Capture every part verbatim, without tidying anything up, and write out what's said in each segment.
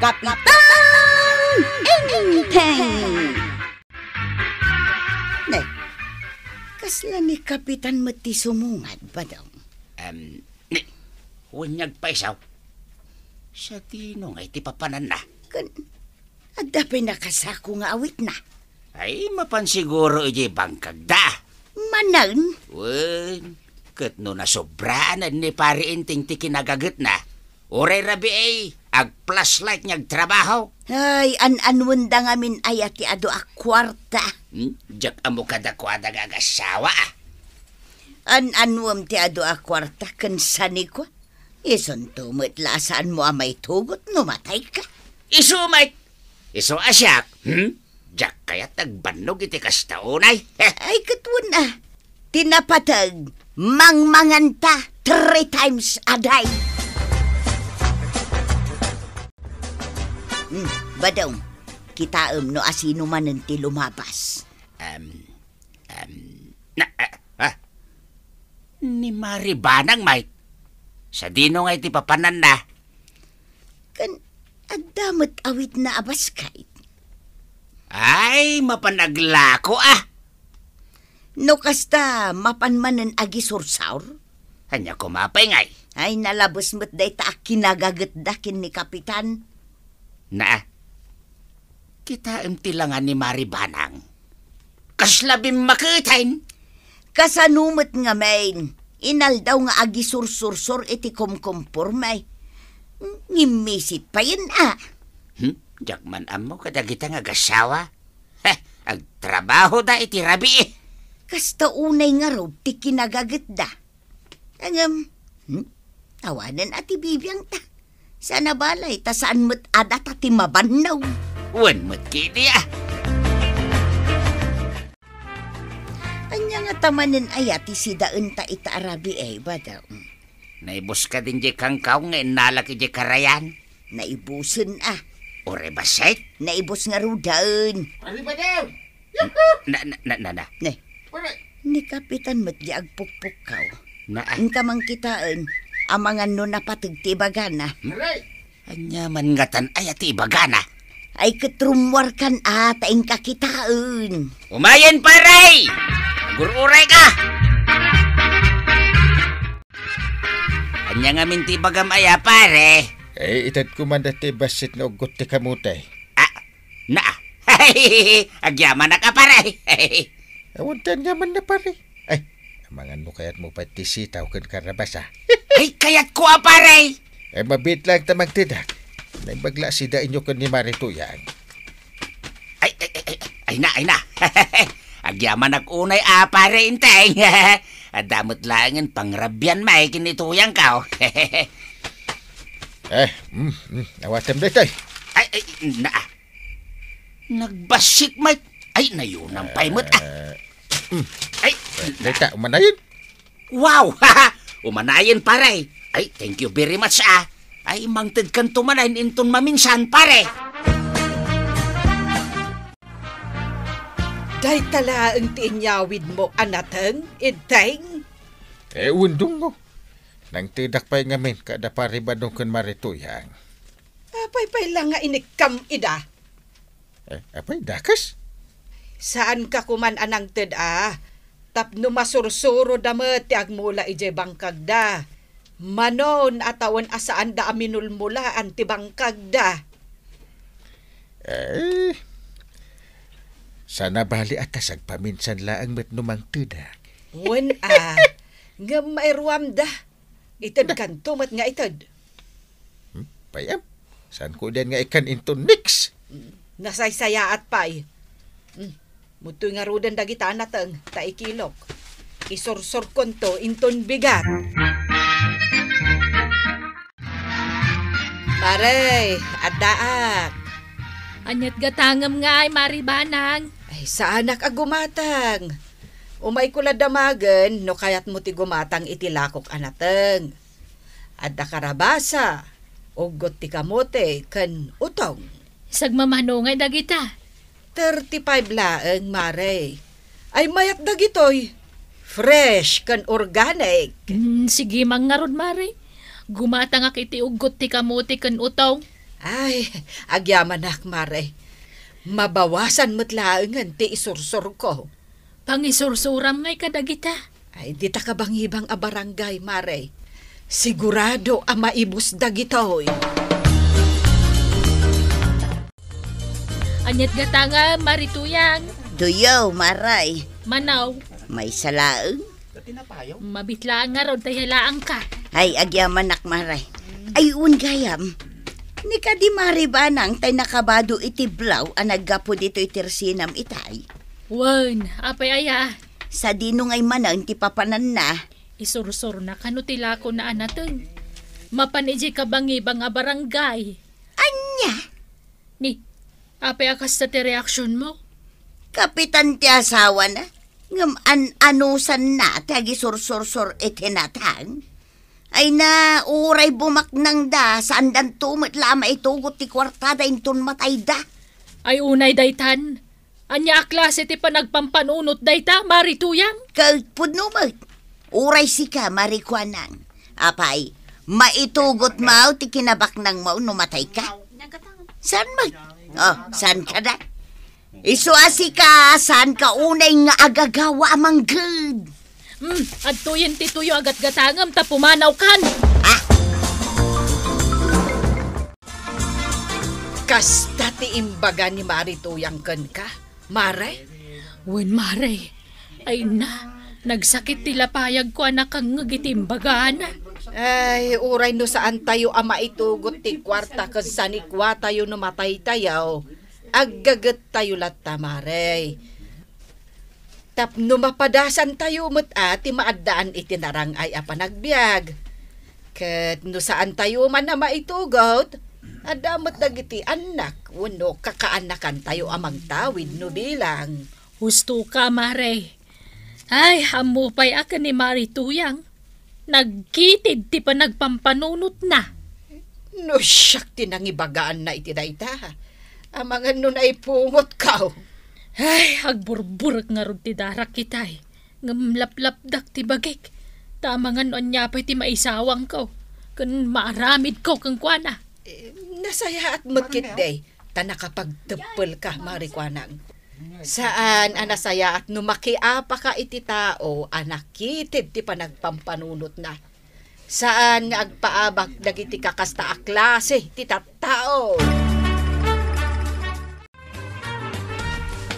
Kapitan Enteng! Ne, kasla ni Kapitan met ti sumungad, Badong? Em, ni, wen nga agpaisaw. Sadino nga iti papananna? Ken, adda pay nakasako nga awitna? Ay, mapan siguro idiay bangkagda. Manen? Wen, ket no nasobraan ni Pare Enteng ti kinagagetna, uray rabii, agflashlight nga agtrabaho. Ay, an-anuenda ngamin aya ti adu a kuarta? Hmm? Diak ammo kadakuada nga agassawa, a. An-anuem ti adu a kuarta ken saniko? Isunto met la a saanmo a maitugot no matayka. Isu met! Isu a siak, hmm? Diak kayat agbannog iti kasta unay. Ay, ket wen a. Ti napateg, mangmanganta three times a day. Hmm, Badong, kitaem no asino manen ti lumabas. Em, em, na, ah, ah. Ni Mari Banang, Mike. Sadino nga iti papananna? Ken adda met awitna a basket. Ay, mapan aglako, a. No kasta, mapan manen agisursor? Ania koma pay ngay? Ay, nalabes met dayta a kinagagetda ken ni Kapitan. Naa, kitaem ti langa ni Mari Banang. Kasla bimmaketen! Kasano met ngamin, inaldaw nga agisursursor iti kumkumporme. Ngimmisit payen, a. Hmm? Diak man ammo kadagita nga agassawa. Heh, agtrabahoda iti rabii. Kasta unay ngarud ti kinagagetda. Ngem, hmm? Awanen a ti bibiangta. Saan a balay, ta saan met a data ti mabannog. Wen met ketdi, a. Ania ngata manen aya ti sidaenta ita a rabii, Badong? Naibus kadi diay kangkaw nga innalak idiay karayan? Naibusen, a. Uray bassit? Naibus ngaruden. Arriba daw! Na, na, na, na, na. Ne. Pare. Ni Kapitan met di agpukpukkaw. Na, a. Inka man kitaen, amangan no napateg ti ibagana. Pare. Ania man ngatan aya ti ibagana? Ay, ket rummuarkan a, ta inka kitaen. Umayen, pare! Agur-urayka! Ania ngamin ti ibagam aya, pare? Eh, itedko man dati bassit nga uggot ti kamote. Ah, na. Agyamanak a, pare. Awan ti ania man na, pare. Ay, amangan no kayatmo pay ti sitaw ken karabasa. Ay, kayatko a, pare. Ay, mabiit laeng ta mangtedak. Naimbag la a sidaenyo ken ni Mari Tuyang. Ay, ay, ay, ay, ay na, ay na. Agyamanak unay a, pare Enteng. Adda met laengen pangrabian met ken ni Tuyangko. Eh, mm, mm, awatem daytoy. Ay, ay, na. Nagbassit met. Ay, nayunam pay met, a. Eh, mm. Ay, eh, dayta, umanayen. Wow! Umanayen, pare. Ay, thank you very much, a. Ay, mangtedkanto manen inton maminsan, pare. Dayta laeng ti inyawidmo a nateng, Enteng? Eh, undungo. Nangtedak pay ngamin kada Pare Badong ken Mari Tuyang. Apay pay la nga inikkam ida? Eh, apay, dakes? Saanka koman a nangted a, tapno masursuroda met ti agmula idiay bangkagda. Manon a tawen a saanda a minulmulaan ti bangkagda. Eh, saan a bali a ta sagpaminsan laeng met no mangtedak. Wen a, ngem mairuamda. Itedkanto met nga ited. Hmm? Pay-am? Saanko diay nga ikkan inton next? Mm, nasaysayaat pay. Mm, mutoy ngaruden dagita a nateng ta ikilok. Isursurkonto inton bigat. Mare, addaak. Ania't gatangem ngay, Mari Banang? Ay, saanak a gumatang. Umayko la damagen no kayatmo ti gumatang iti lakok a nateng. Adda karabasa, uggot ti kamote, ken utong. Sagmamano ngay dagita? Thirty-five laeng, Mare. Ay, mayat dagitoy. Fresh ken organic. Hmm, sige man ngarud, Mare. Gumatangak iti uggot ti kamote ken utong. Ay, agyamanak, Mare. Mabawasan met laengen ti isursurko. Pangisursuram ngay kadagita? Ay, dita kabangibang a barangay, Mare. Sigurado a maibus dagitoy. Aniat gatangam, Mari Tuyang? Tuyo, Mare. Manaw. Maysa laeng? Mabitlaang ngarud ta yalaangka. Ay, agyamanak, Mare. Ay, wen gayam. Ni kadi Mari Banang tay nakabado iti blaw a naggapu ditoy tersinam itay. Wen, apay aya? Sadino ngay manen ti papananna? Isursurna kano ti lakona a nateng. Mapan idiay kabangibang a barangay. Ania? Ni, apay a kasta ti reaksionmo? Kapitan ti asawana, ngem an-anusanna ti agisursursor iti natang. Ay na, uray bumaknangda, saandanto met la a maitugot ti kuartada inton matayda. Ay unay daytan, ania a klase ti panagpampanunot dayta, Mari Tuyang? Ket pudno met. Uray sika, Mari Kuanang. Apay, maitugotmo ti kinabaknangmo no matayka? Saan met? Oh, saan kada? Isu a sika, saanka unay nga agagawa a mangged? Hmm, adtoyen ti tuyo a gatgatangem ta pumanawkan. Ah? Kasta ti imbaga ni Mari Tuyang kenka, Mare? Wen, Mare. Ay na, nagsakit ti lapayagko a nakangngeg iti imbagana. Ay, uray no saantayo a maitugot ti kuarta ken sanikuatayo no mataytayo, aggegettayo latta, Mare. Tapno mapadasantayo met a ti maaddaan iti narang-ay a panagbiag. Ket no saantayo man a maitugot, adda met dagiti annak wenno kakaannakantayo a mangtawid no bilang. Husto ka, Mare. Ay, ammo pay a ken ni Mari Tuyang, nagkitid ti panagpampanunotna. No siak ti nangibagaanna iti dayta, amangan no naipungotko. Ay, agburburek ngarud ti darak itay. Ngem laplapdak ti bagik. Ta amangan no ania pay ti maisawangko ken maaramidko kenkuana. Eh, nasayaat met ketdi, ta nakapagteppelka, Mari Kuanang. Saan a nasayaat no makiapaka iti tao a nakitid ti panagpampanunotna. Saan nga agpaabak dagiti kakasta a klase ti tattao.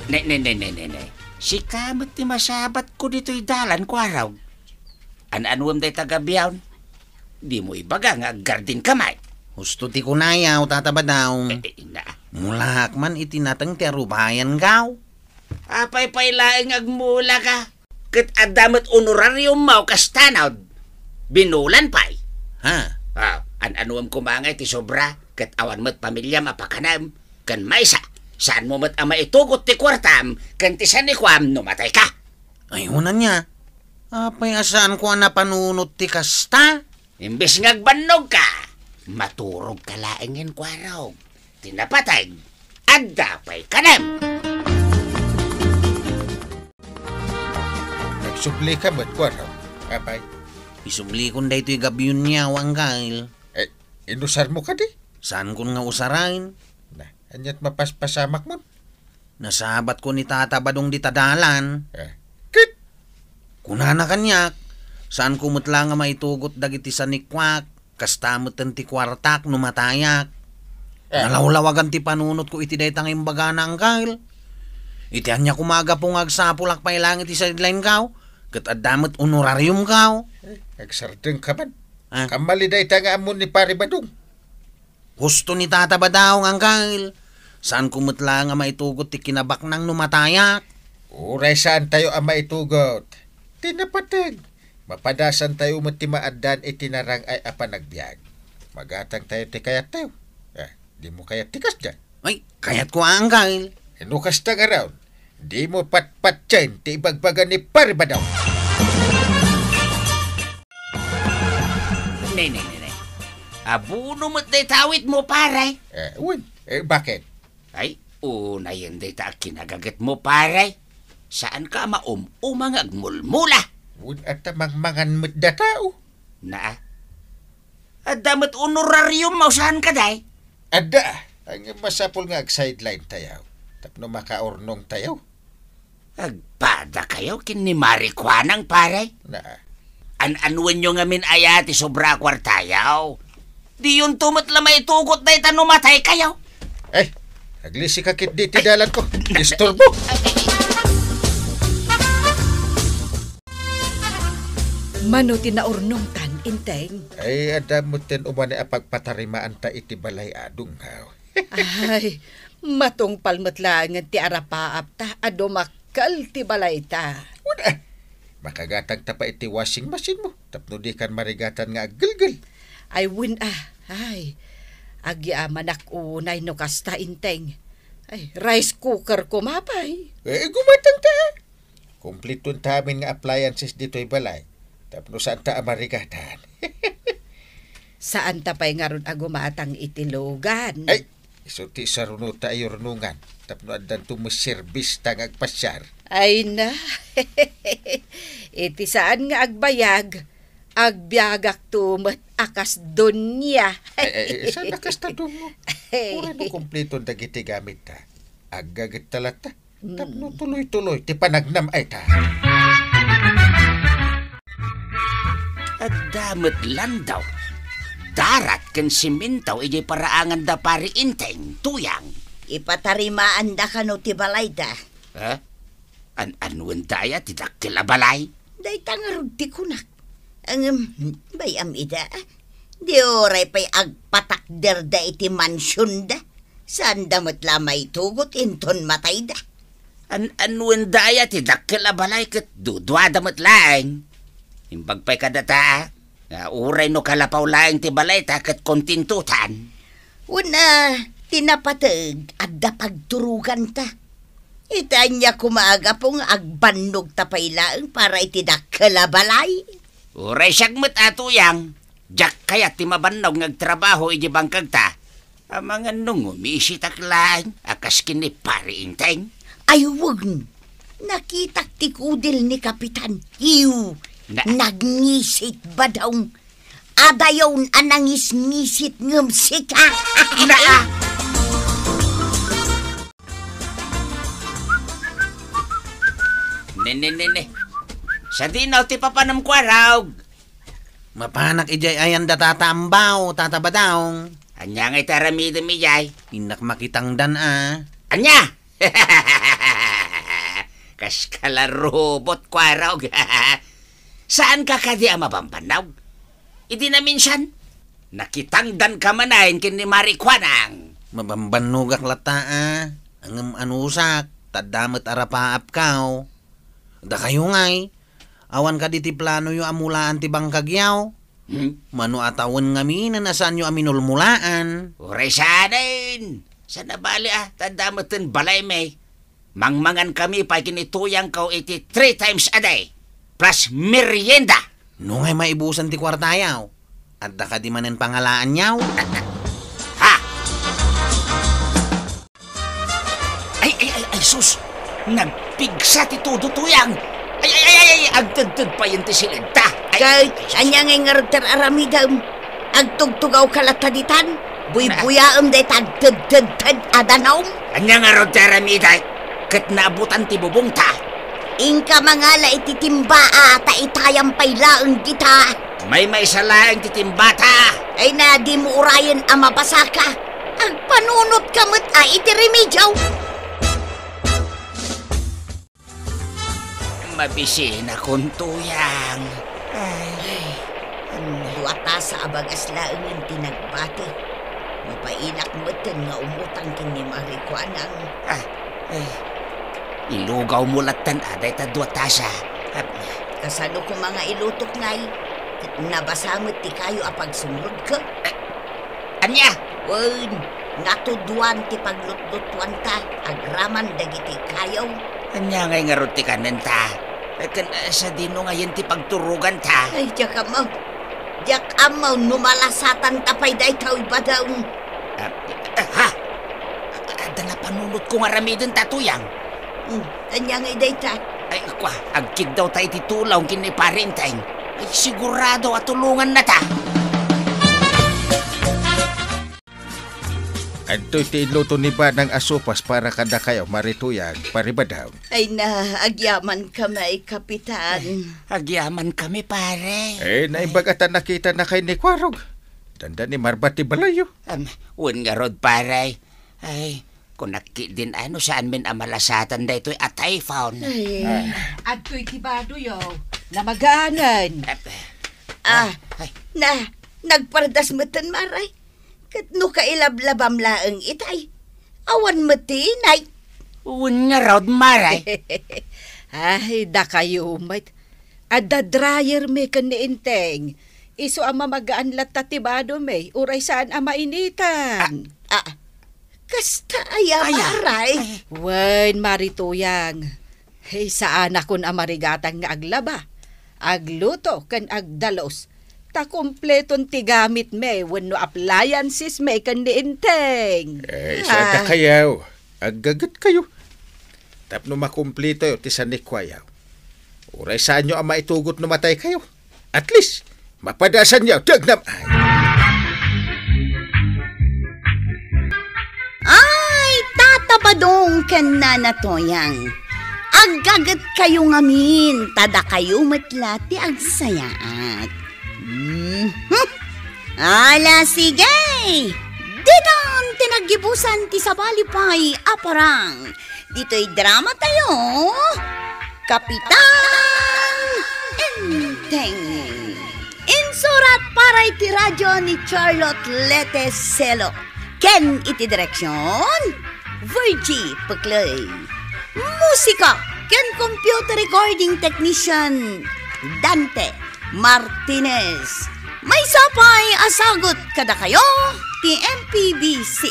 Ne, ne, ne, ne, ne, ne. Sika met ti masabatko ditoy dalan, Kuarog. An-anuem dayta gabiaw? Dimo ibaga nga aggardinka met. Husto ti kunayaw, Tata Badaw. Eh, eh, na. Mulaak man iti nateng ti arubayankaw. Apay pay laeng nga agmulaka? Ket adda met honorariummo kasta no binulan pay. Ha? Ah, an-anuem koma nga iti sobra, ket awan met pamiliam a pakanem, ken maysa, saanmo met a maitugot ti kuartam ken ti sanikuam no matayka. Ay, wen ania? Apay a saanko a napanunot ti kasta? Imbes nga agbannogka, maturogka laengen, Kuarog. Ti napateg, adda pay kanem. Nagsublika met, Kuarog. Apay? Isublikon daytoy gabion niya, Anggail. Eh, inusarmo kadi? Saankon nga usaren? Na, aniat mapaspasamakmon? Nasabatko ni Tata Badong dita dalan. Eh, ket? Kunana kaniak, saanko met la nga maitugot dagiti sanikuak, kasta metten ti kuartak no matayak. Eh. Nalawlawagan ti panunotko iti dayta nga imbagana, Anggail. Iti ania koma a gapu nga agsapulak pay laeng iti sideline-kaw, ket adda met honorarium-kaw. Eh, agsardengka man. Ah. Kammali dayta nga ammon ni Pari Badong. Husto ni Tata Badaw, Anggail. Saanko met la nga maitugot ti kinabaknang no matayak. Uray saantayo a maitugot ti napateg, mapadasantayo met ti maaddaan iti narang-ay a panagbiag. Magatangtayo ti kayattayo. Eh, dimo kayat ti kasdiay? Ay, kayatko, Anggail. No kasta ngarud, dimo patpatien ti ibagbaga ni Pari Badaw. Ne, ne, ne, ne. Abono met dayta awitmo, pare. Eh, wen. Eh, baket? Ay, unayen dayta a kinagagetmo, pare. Saanka a maum-uma nga agmulmula. Wen, adda mangmangan met dayta, o. Naa. Adda met honorarium-mo, saan kadi? Adda, ngem masapul nga ag-sideline tayo. Tapno makaurnong tayo. Agpada kayo ken ni Mari Kuanang, pare? Na. An-anuenyo ngamin aya ti sobra a kuartayo? Diyonto met la maitugot dayta no matay kayo. Ay, aglisi ka ketdi ti dalan ko. Istorbo. Mano ti naurnongtan, Inteng? Ay, adda met ten umani a pagpatarimaanta iti balay a dungaw. Ay, matungpal met laengen ti arapaapta a dumakkel ti balayta. Una, makagatangta pay iti washing machine mo tapno dikan marigatan nga aggelgel. Ay, wen a. Ay, agyamanak unay no kasta, Inteng. Ay, rice cooker koma pay. Eh, gumatangta. Kumpletoenta amin nga appliances ditoy balay. Tapno saanta a marigatan. Saanta pay ngarud a gumatang iti lugan. Ay, isu ti sarunota a yurnongan. Tapno addanto maserbista nga agpasiar. Ay na. Iti saan nga agbayag, agbiagakto met a kas donia. Ay, ay, ay, saan a kasta, Dungo? Uray no kumpletoen dagiti gamitta. Aggagetta latta. Tapno tuloy-tuloy ti panagnam ay ta. Adda met landaw, darat ken simento idiay paraangan da Pari Inteng, Tuyang. Ipatarimaanda kano ti balayda? Ha? An-anuenda aya ti dakkel a balay? Dayta ngarud ti kunak. Ngem, bay-am ida, di uray pay agpatakderda iti mansionda. Saanda met la maitugot inton matayda. An-anuenda aya ti dakkel a balay ket duduada met laeng? Imbag pay kadata, nga uray no kalapaw laeng ti balayta ket kontentotan. Wen a, ti napateg, adda pagturoganta. Iti ania koma a gapu nga agbannogta pay laeng para iti dakkel a balay? Uray siak met a, Tuyang, diak kayat ti mabannog nga agtrabaho iti bangkagta. Amangan no ngumisitak laeng a kas ken ni Pari Inteng. Ay, wen. Nakitak ti kudil ni Kapitan. Hiw, na- nagngisit, badong. Adayon a nangisngisit ngem sika. Na- Ne, ne, ne, ne. Sadino ti papanam, Kuarog? Mapanak idiay ayan da Tata Ambaw, Tata Badong. Ania ngay ti aramidem idiay? Innak makitangdan a. Ania? Kas ka la robot, Kuarog. Saanka kadi a mabambannog? Idi naminsan, nakitangdanka manen ken ni Mari Kuanang. Mabambannogak latta a. Ngem anusak, ta adda met arapaapkaw. Dakayo ngay, awan kadi ti planoyo a mulaan ti bangkagyo? Hmm? Mano a tawen ngamin a saanyo a minulmulaan? Uray saanen! Saan a bali a, ta adda metten balaymi. Mangmangankami pay ken ni Tuyangko iti three times a day, plus merienda. No ngay maibusan ti kuartayo, adda kadi manen pangalaanyo? Ha? Ay, ay, ay, ay, sus! Nagpigsa ti todo, Tuyang! Ay, ay, ay, ay, ay, agtedted payen ti silidta! Ay, ay, ay, ania ngay ngarud ti aramidem? Agtugtugawka latta ditan? Buybuyaem dayta agtedtedted a danum? Ania ngarud ti aramidek? Ket naabutan ti bubongta. Inka mangala iti timbaa, ta itayam pay laeng dita. Maymaysa laeng ti timbata. Ay na, dimo urayen a mabasaka. Agpanunotka met a iti remedyo. Mabisinakon, Tuyang. Ay. Ay, ano? Dua tasa a bagas laengen ti nagbati. Mapainak metten nga umutang ken ni Mari Kuanang. Ah, ay. Ilugawmo lattan a dayta dua tasa. Ah. Kasano koma nga ilutok ngay? Ket nabasa met ti kayo a pagsumrodko. Ania? Wen, natuduan ti paglutlutuanta agraman dagiti kayo. Ania ngay ngarud ti kanenta? Ken, eh, sadino ngayen ti pagturoganta? Ay, diak ammo. Diak ammo no malasatanta pay daytoy, Badong. Ah, ah, ha? Adda napanunotko nga aramidenta, Tuyang. Hmm, ania ngay dayta? Ay, kua, agkiddawta iti tulong ken ni Pari Inteng. Ay, sigurado a tulongannata. Adtoy ti inluto ni Banang a sopas para kadakayo, Mari Tuyang, Pare Badam. Ay na, agyaman kami, Kapitan. Agyaman kami, pare. Eh, naimbag a ta nakitanakay ni Kwarog. Dandani marbati ti balayyo. Am, wen ngarud, pare. Ay, kunak ketdin a no saanmin a malasatan daytoy a typhoon. Ay. Ah. Adtoy ti badoyo. Namaganen. Ah, ay. Na, nagpardas metten, Mari. Ket no kailablabam laeng itay, awan met ti inay. Wen ngarud, Mari. Ay, dakayo met. Adda dryer mi ken ni Enteng. Isu a mamagaan latta ti bado mi, uray saan a mainitan. Ah, ah, kasta aya, Aya. Mari? Ay. Wen, Mari Tuyang. Hey, saanakon a marigatang nga aglaba, agluto, ken agdalus. Ta kompleton ti gamit mi wenno appliances mi ken ni Enteng. Eh, Ah. Sadakayo, aggaget kayo. Tapno makumplitoyo ti sanikuayo. Uray saanyo a maitugot no matay kayo. At least, mapadasanyo ti agnam-ay. Ay, Tata Badong ken Nana Toyang, aggaget kayo ngamin, ta dakayo met la ti agsayaat. Mhm. Ala, sige! Ditan ti naggibusan ti sabali pay a parang. Ditoy drama tayo, Kapitan Enteng. Insurat para iti radio ni Charlotte Lete Selo. Ken iti direksyon, Virgie Peclay. Musika ken computer recording technician, Dante Martinez. Maysa pay a sagut kadakayo ti M P B C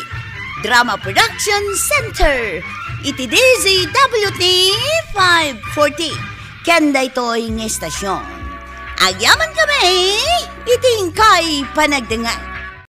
Drama Production Center iti D Z W T five forty. Ken daytoy nga estasyon, agyaman kami iti inkay panagdengngeg.